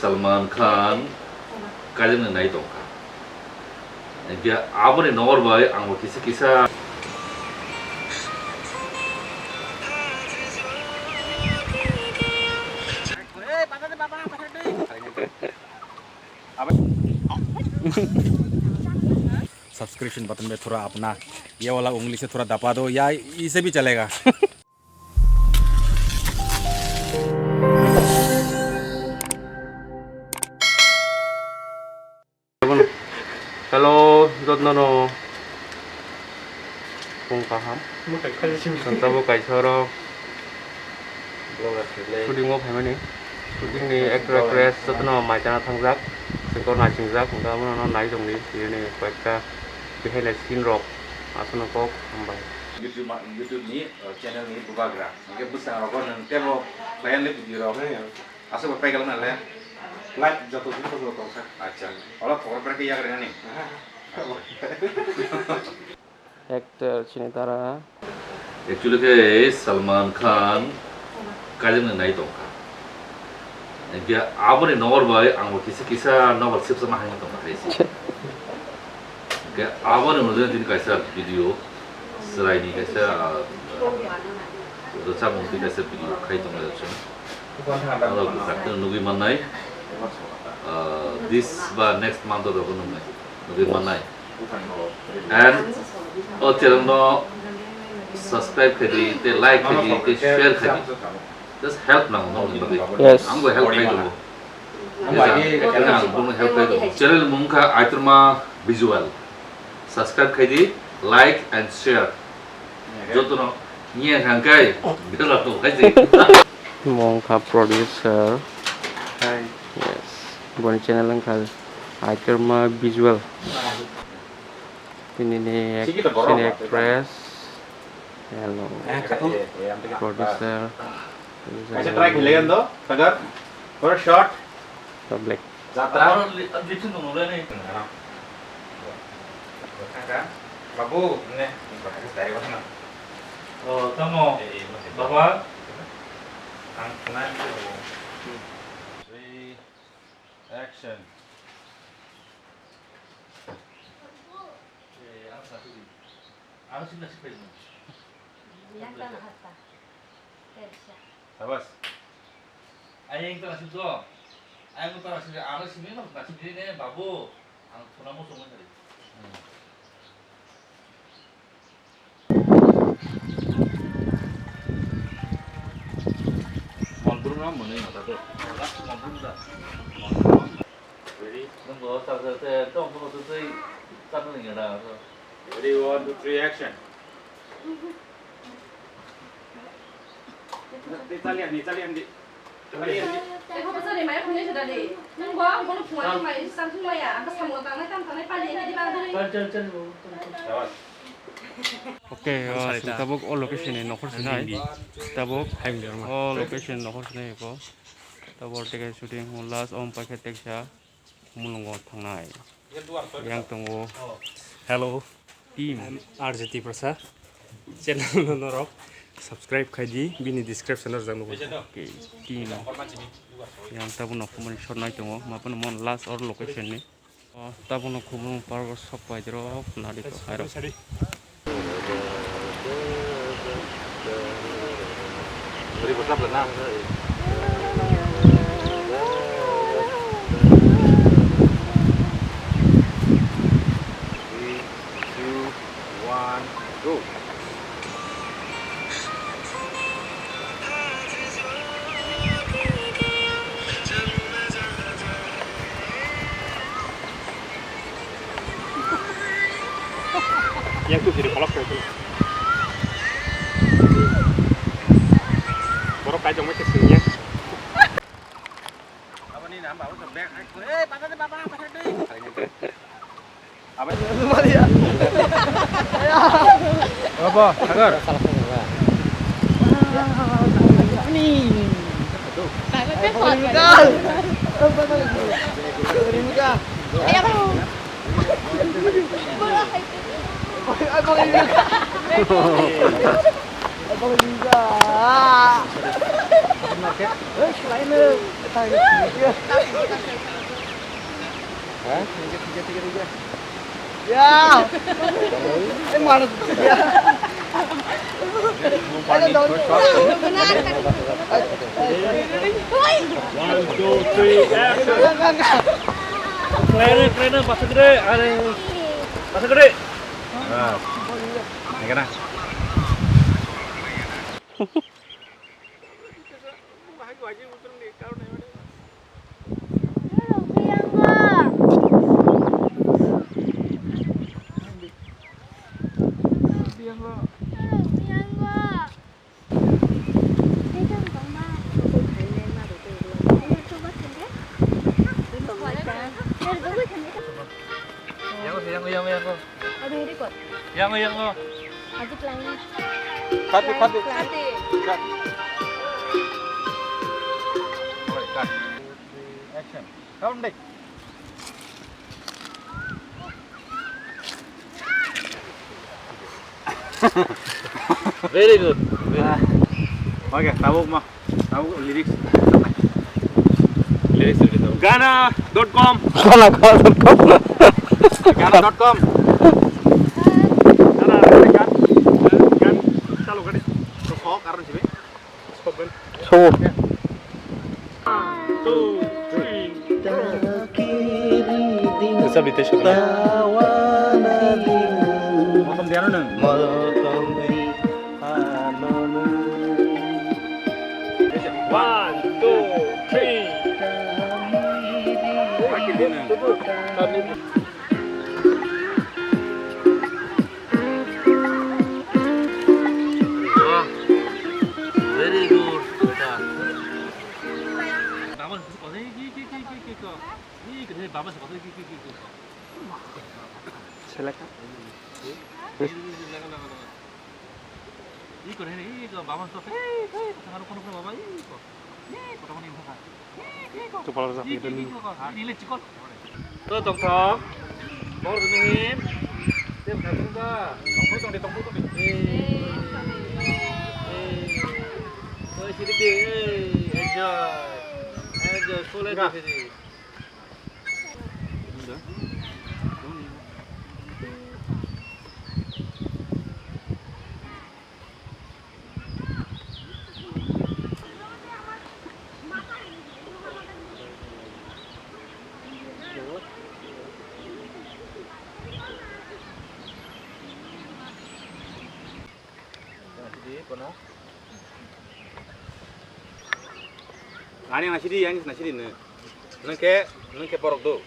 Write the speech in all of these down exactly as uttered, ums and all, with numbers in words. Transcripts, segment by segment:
Salman Khan kaijaknai nai tongkha. Hinkhe aboni nokbar bai ang bo kisa kisa. Subscription button में थोड़ा अपना ये वाला उंगली से थोड़ा दबा दो या इसे भी चलेगा। Hello, jotno no. Pung kaham. Tabo kaisa oro. Shooting o phaimani. Shooting ni actor actress jotno mai chana thangjak. Sengkor naisingjak. Hingke abono no nai tongdi. Ini koyekta behind the scene rok. Aswkno kok hambai. YouTube ma-, YouTube ni, uh, channel ni bubagra. Hingke bwskango rok nang tebo khlaiya le video rok. Aswk bai paigal na le. Live joto din ko tong kha. Acha. Ola khobor pore ke yagra nani. Actor chini tara. Actually khe Salman Khan kaijaknai nai tongkha. Hinkhe aboni nokbar bai ang bo kisa kisa nokbar sipsa ma hai tongkha hai se. Hinkhe aboni mujungwi tini kaisa video chwraini kaisa, ah, rwchapmung twi kaisa video khai tonglaio chwng. Oro bwsakhe nugwi mannai, ah, this ba next month o rwgwi nungnai, nugwi mannai. And o channel no subscribe khai di, tei like khai di, tei share khai di. Just help nango nokni bagwi. Yes. Ang bo help khai tongo. Ang bo help khai tongo. Channel mung kha Aiterma Visual. Subscribe khai di, like and share. Jotono niya hangkai bela to khai di. Mung kha producer. Hi. Yes. Boni channel wngkha Aiterma Visual. Tini ni actress. Hello. Producer. Kaisa try khlaiya do, Sagar. For a shot. Public. Jatra. Aro li-, lipsing tong nolai ni. Babu, ne. Oh, tamo. Baba. Ang kenal. Three. Action. Eh, ano sa sudi. Ano sila sila ini. Yang tak hata. Tersa. Sabas. Ayang tak nasib tu. Ayang tak nasib. Ano sini no nasib ini ne babu. Ang puna mo sumai tadi. Monbrum na mwnwi mata to. Last monbrum da. Monbrum. Ready? Nung bo tak tak tak tong tong tu tui tak nung ya da. Ready, one, two, three, action. Di, di, talian di, talian di. Talian di. Eko bwsari maya phunui se dadi. Nung bo, bono phunga ni mai, samsung maya, ang samung tangnai, tam tangnai, pali, ini di bang dini. Chal, chal, chal, bo. Sabas. Okay, uh, tabuk o location ni nokhor sinai. Tabuk o location nokhor sinai ko. Tabuk teke shooting last om paikhe teksa mulungo thangnai. Yang tongo. Hello. Team. I'm R J T Prasad. Channel no norok subscribe khai di, bini description o rwjak nugo. Okay, team. Yang tabuk no khumani shot nai tongo. Mapano mon last or location ni. Oh, tabuk no khumung park o sok pai dirok nari to airo. Beri bosap lena. Three, two, one, go. Yang tu kiri kolok tu. Borok kai jong mai kesini ya. Aboni nama apa tu? Eh, patah ni, patah, patah ni. Apa? Apa? Sagar. Ni. Abang juga. Abang juga. Eh, selain itu. Ya. Eh, mana? One, two, three, action. Keren, keren, basagre, are, basagre. Ah, ini kena. Yango, yango, yango, yango. Aduh, ini kok. Yango, yango. Aji pelangi. Kati, kati. Pelangi. Cut. Alright, cut. Action. Count deh. Very good. Very good. Ah. Oke, tabuk mah. Tahu lyrics. Lyrics itu. Gana dot com. Gana dot com. Gana dot com. Gana, gana, gana. Chalo, gana. So, kok, karena sih, Be? Spoken. So. One, two, three. Bisa beli tisu. Motom dia nang. One, two, three. Wah, very good, beta. Baba, kok, kok, kok, kok, kok. Ih, kena baba, kok, kok, kok, kok, kok. Selek. Ih, kena ini, ih, kena baba, kok, eh, eh, kok, kok, kok, baba, ih, kok. Ih, kok, kok, kok, kok. Ih, kok. Chupal rwjak, ih, ih, ih, kok, kok. Ih, le, chikol. To tongthok. Bor gini. Tem khatung ba. Tongthok tongdi, tongthok tongdi. Eh. Eh. Oi, sini bi. Eh, enjoy. Enjoy, full enjoy sini. Ani nasidi, ani nasidi ne. Nengke, nengke borok do.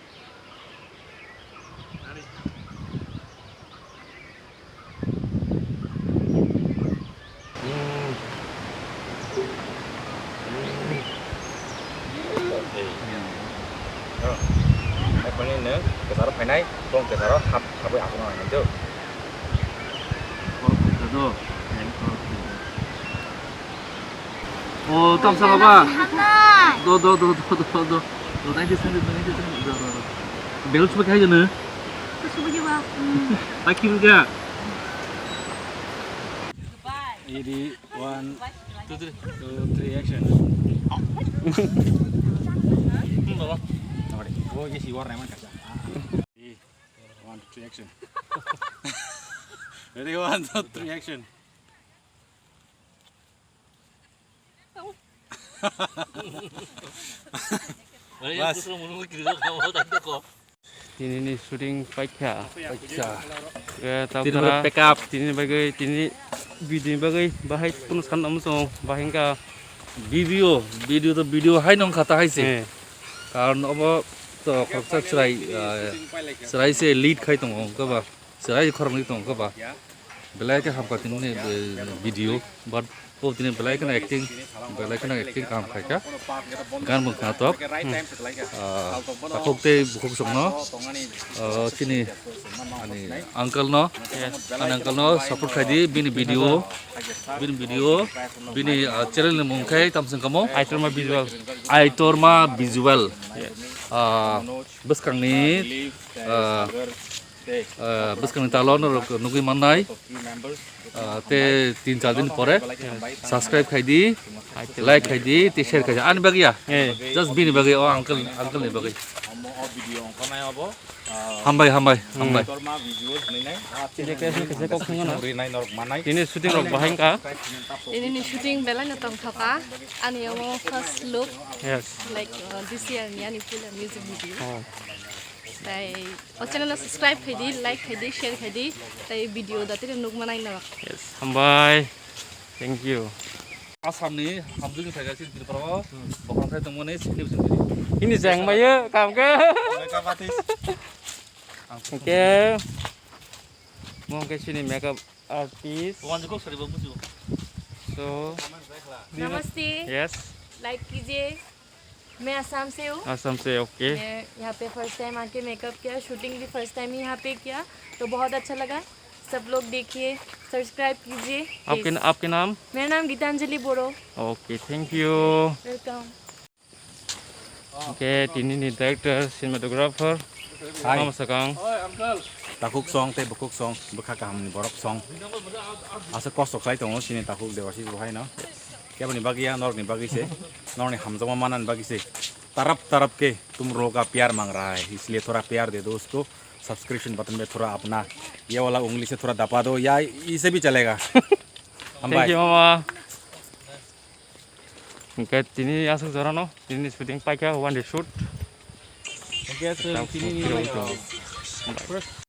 Hai, phone ni nung, kesaro phainai, tong kesaro hap, hapoi aswk nang nai do. O, tamsa baba. Do, do, do, do, do, do. Do, thank you, thank you, thank you, thank you. Do, do, do. Belok subai khai jana. Subai jaba. Hmm. Aki buka. Ini one, two, three, two, three, action. Hmm, baba. Sorry. Oh, yes, you are Rahman Kacha. One, two, three, action. Ready, one, two, three, action. Bas. Tini ni shooting paikha. Paikha. Eh, tini tabra pack up. Tini bagwi, tini video ni bagwi bahai kunu san namu song bahai ka. Video, video to video hai nong khata hai se. Eh. Karon obo to khoroksa chwrai, ah, chwrai se lead khai tongo, wngkha ba? Chwrai khoroknwi tongo, wngkha ba? Belai khe hamkha tini, eh, video, but o tini belai kheno acting, belai kheno acting kaham khaikha. Gan bo khnatok. Ah, takhuk tei bukhuk songno, ah, chini ani uncle no, ani uncle no support khaidi, bini video, bini video, bini, ah, channel ni mung khe tamsong kamo? Aitorma Visual. Aitorma Visual. Yes. Ah, bwskangni, ah, Ah, bwskangni talo norok nugwi mannai. Ah, te tin char din pore subscribe khai di, like khai di, te share khai di. Ani bagwi ya? Eh. Just bini bagwi, o uncle, uncle ni bagwi. Hambai, hambai, hambai. Tini shooting rok bahai wngkha. Ini ni shooting belai no tongthoka. Ani omo first look. Yes. Like, uh, this year ni ani film music video. Oh. Tai O channel no subscribe khai di, like khai di, share khai di, tai video da tini nuk manai no. Yes, hambai. Thank you. Assam ni hamjwk ni phaikha chini Tripura o. Bokhang thai tongmani sini bising tini. Ini jang bayo kam ke. Makeup artist. Oke. Mo ke sini makeup artist. Wan jukuk sari bo bujo. So, Namaste. Yes. Like कीजिए। मैं असम से हूँ। Assam se, okay. मैं यहाँ पे first time आके मेकअप किया, शूटिंग भी फर्स्ट टाइम ही यहाँ पे किया, तो बहुत अच्छा लगा। सब लोग देखिए, सब्सक्राइब कीजिए। आपके न-, आपके नाम? मेरा नाम गीतांजलि बोरो। Okay, thank you. Welcome. Okay, tini ni director, cinematographer. Hai. Mama sakang. Takhuk song tei bukhuk song, bwkha kaham ni borok song. Asa kosok sai tongo sini takhuk Debashish bo hai no. Keboni bagwi ya, norokni bagwi se. Norokni hamjakma manani bagwi se. Tarap tarap ke tum loga pyar mang raha hai, isliye thoda pyar de do usko. Subscription button pe thoda apna ye wala ungli se thoda daba do, ya ise bhi chalega. Thank you, mama. Hingke tini aswk jorano, tini shooting paikha, one day shoot. Hingke chwng tini ni, uh, first